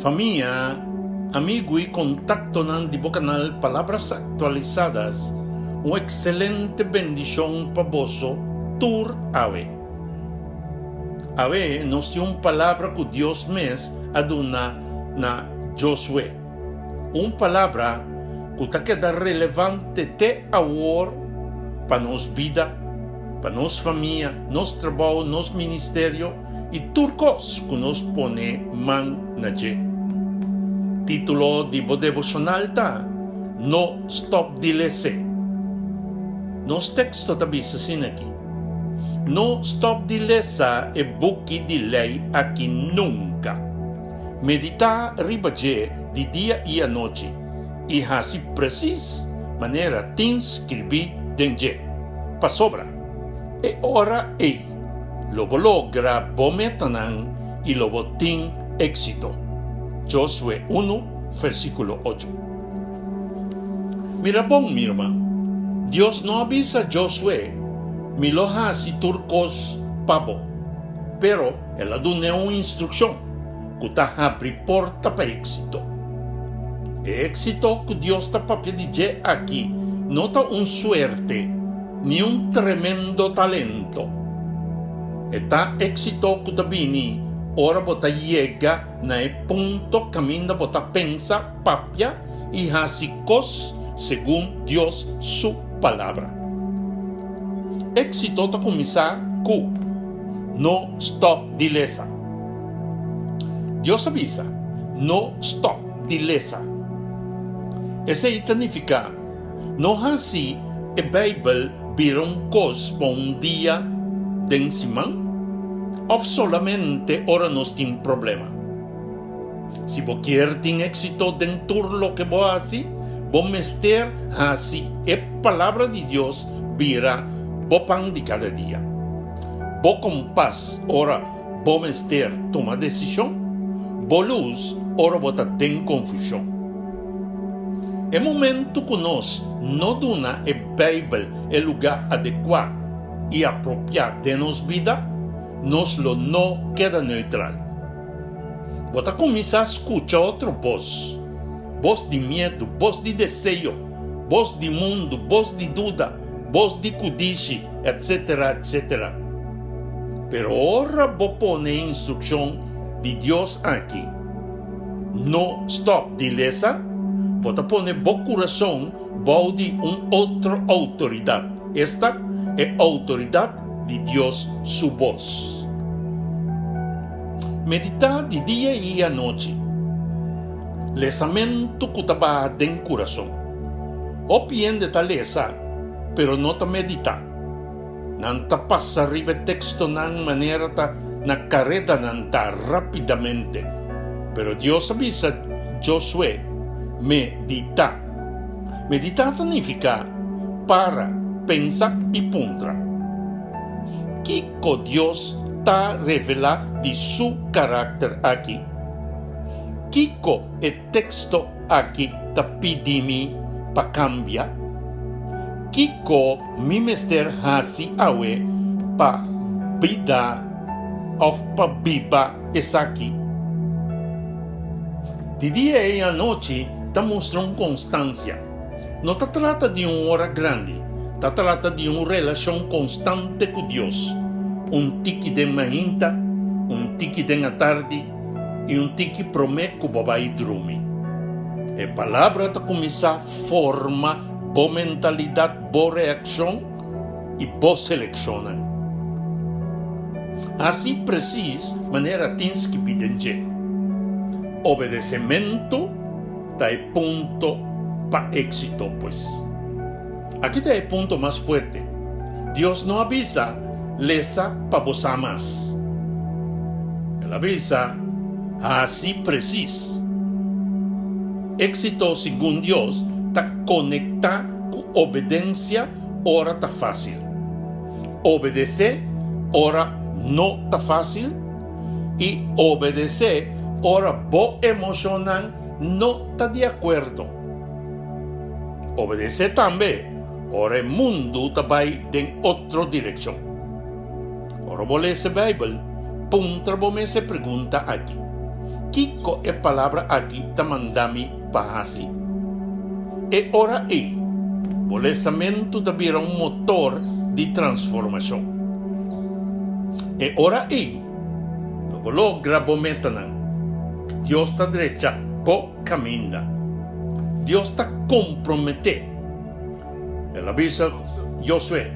Famia, amigu i kontaktonan di bo kanal Palabras Actualizadas, un ekselente bendishon pa boso tur awe. Awe nos tin un palabra ku Dios mes a duna na Josué, un palabra ku ta keda relevante te awor pa nos bida, pa nos famia, nos trabou, nos ministerio i tur kos ku nos pone man na dje. Título di bo devoshonal ta, No Stòp di Les'é. Nos teksto ta bisa asina aki, No stòp di lesa e buki di lei aki nunka. Meditá riba dje di dia i anochi, i hasi presis manera tin skirbí den dje. Pasobra e ora ei lo bo logra bo metanan i lo bo tin éksito. Josué unu, versíkulo ocho. Mira bon, mi ruman, Dios no a bisa Josué, Mi lo hasi tur kos pa bo. Pero el a dun'é un instrukshon ku ta habri porta pa éksito. E éksito ku Dios ta papia di dje aki no ta un suerte ni un tremendo talento. E ta éksito ku ta bini ora bo ta yega na e punto kaminda bo ta pensa, papia i hasi kos segun Dios su Palabra. Éksito ta kuminsá ku no stòp di lesa. Dios a bisa, No stòp di lesa. Esei ta nifiká no hasi e Beibel bira un kos pa un dia den siman òf solamente ora nos tin problema. Si bo kier tin éksito den tur loke bo hasi, bo mester hasi e Palabra di Dios bira bo pan di kada dia. Bo kompas ora bo mester tuma desishon, bo lus ora bo ta den konfushon. E momentu ku nos no duna e Beibel e lugá adekuá i apropiá den nos bida, nos lo no keda neutral. Bo ta kuminsá skucha otro bos, bos di miedu, bos di deseo, bos di mundu, bos di duda, bos di kudishi, etsetera, etsetera. Pero ora bo pone e instrukshon di Dios aki, No stòp di lesa, bo ta pone bo kurason bou di un otro outoridat, esta, e outoridat di Dios su bos. Meditá di dia i anochi. Lesamentu ku ta baha den kurason. Hopi hende ta lesa, pero no ta meditá. Nan ta pasa riba e tekstonan manera ta na kareda nan ta rápidamente. Pero Dios a bisa Josué, Meditá. Meditá ta nifiká para, pensa i puntra. Kiko Dios ta revelá di su karakter aki? Kiko e teksto aki ta pidi mi pa kambia? Kiko mi mester hasi awe pa bida òf pa biba esaki? Di dia i anochi ta mustra un konstansia. No ta trata di un ora grandi, ta trata di un relashon konstante ku Dios, un tiki den mainta, un tiki den atardi i un tiki promé ku bo bai drumi. E Palabra ta kuminsá forma bo mentalidat, bo reakshon i bo selekshonnan. Hasi presis manera tin skibí den dje. Obedesementu ta e punto pa éxito, pues. Aki ta e punto mas fuerte. Dios no a bisa, Lesa pa bo sa mas. El a bisa, Hasi presis. Éxito segun Dios ta konektá ku obedensia ora ta fásil. Obedesé ora no ta fásil i obedesé ora bo emoshonnan no ta di akuerdo. Obedesé tambe ora e mundu ta bai den otro direkshon. Ora bo lesa e Beibel, puntra bo mes e pregunta aki, Kiko e palabra aki ta manda mi pa hasi? E ora ei, bo lesamentu ta bira un motor di transformashon. E ora ei, lo bo logra bo metanan. Dios ta drecha bo kaminda. Dios ta komprometé. El a bisa Josué,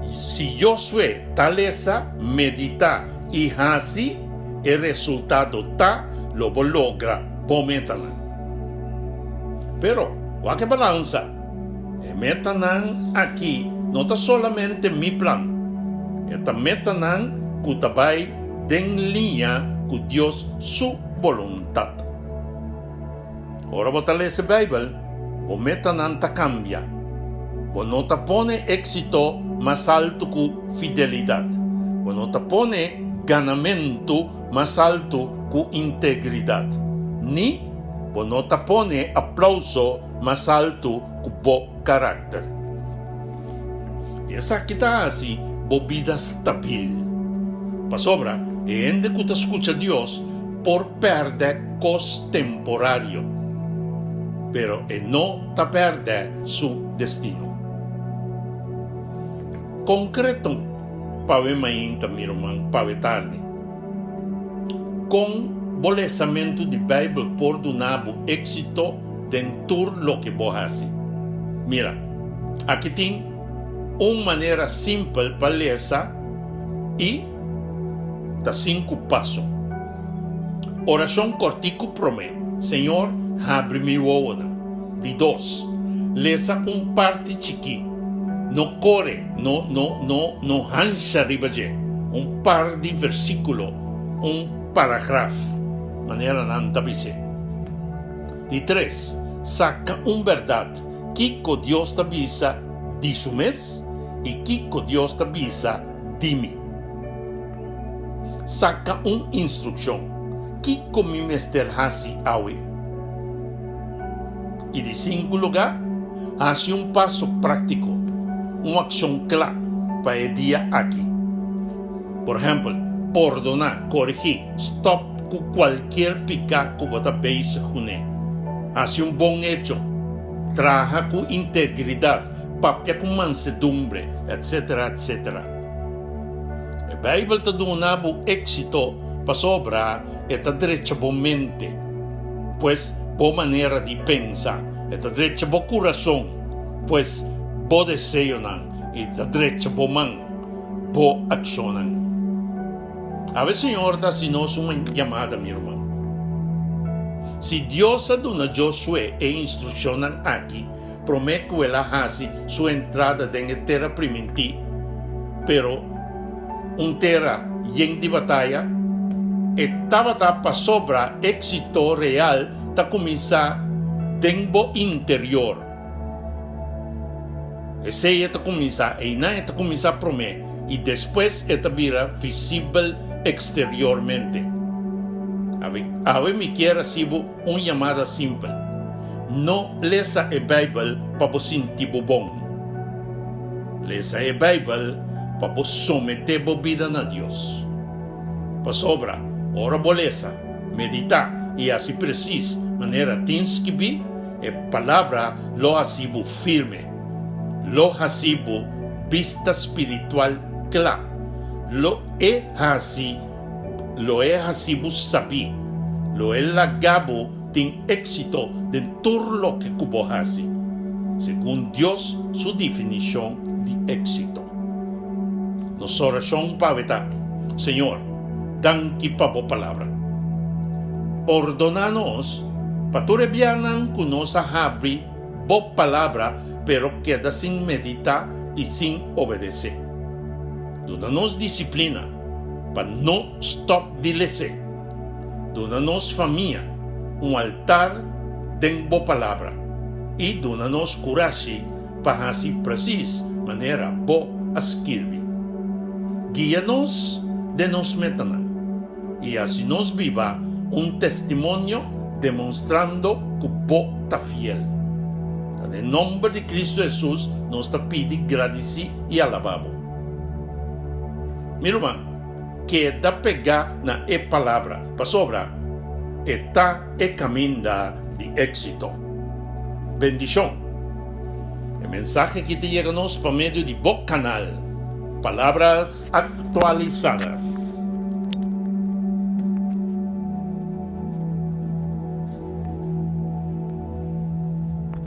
Si Josué ta lesa, meditá i hasi, e resultado ta lo bo logra bo metanan. Pero, wak e balansa. E metanan aki no ta solamente mi plan. E ta metanan ku ta bai den liña ku Dios su boluntat. Ora bo ta lesa Beibel, bo metanan ta kambia. Bo no ta pone éksito mas altu ku fidelidat. Bo no ta pone ganamentu mas altu ku integridat. Ni bo no ta pone aplouso mas altu ku bo karakter. I esaki ta hasi bo bida stabil. Pasobra e hende ku ta skucha Dios por pèrdè kos temporario, pero e no ta pèrdè su destino. Konkreto pawe mainta, mi ruman, pawe tardi. Kon bo lesamentu di Beibel por duna bo éksito den tur loke bo hasi? Mira, aki tin un manera simpel pa lesa i ta sinku paso. Orashon kòrtiku promé, Señor, habri mi wowonan. Di dos, lesa un parti chikí. No kore, no, no, no, no hansha riba dje. Un par di versíkulo, un paragraf, manera nan ta bis'é. Di tres, saka un bèrdat, kiko Dios ta bisa di su mes i kiko Dios ta bisa di mi. Saka un instrukshon, Kiko mi mester hasi awe? I di sinku lugá, hasi un paso práktiko, un akshon kla pa e dia aki. Por ehèmpel, pordoná, korigí, stòp ku kualkier piká ku bo ta bezig kuné, hasi un bon echo, traha ku integridat, papia ku mansedumbre, etsetera, etsetera. E Bijbel ta duna bo éxito pasobra e ta drecha bo mente, pues bo manera di pensa, e ta drecha bo curason, pues bo deseonan, i ta drecha bo man, bo accionnan. Awe Señor ta haci nos un yamada, mi ruman. Si Dios a duna Josué e instruccionnan aki, promé ku el a hasi su entrada den e Tera Primintí, pero un tera yen di bataya, e tabata pasobra éksito real ta kuminsá den bo interior. Esei e ta kuminsá, einan e ta kuminsá promé i despues e ta bira visibel eksteriormente. Awe mi kier hasi bo Un yamada simpel. No lesa e Bijbel pa bo sinti bo bon. Lesa e Bijbel pa bo someté bo bida na Dios. Pasobra, ora bo lesa, meditá i hasi presis manera tin skibí, e Palabra lo hasi bo firme, lo hasi bo bista spiritual kla, lo e hasi Lo e hasi bo sabí. Lo e laga bo tin éksito den tur loke ku bo hasi, segun Dios su definishon di éksito. Nos orashon pa awe ta, Señor, danki pa bo Palabra. Pordoná nos pa tur e bianan ku nos a habri bo Palabra pero keda sin meditá i sin obedesé. Duna nos disiplina pa no stòp di les'é. Duna nos famia un altar den bo Palabra i duna nos kurashi pa hasi presis manera bo a skirbi. Guia nos den nos metanan i hasi nos biba un testimonio demonstrando ku bo ta fiel. Ta den nomber di Kristu Hesus nos ta pidi, gradisí i alabá bo. Mi ruman, Keda pegá na e Palabra, pasobra e ta e kaminda di éksito. Bendishon! E mensahe aki ta yega nos pa medio di bo kanal, Palabras Actualizadas.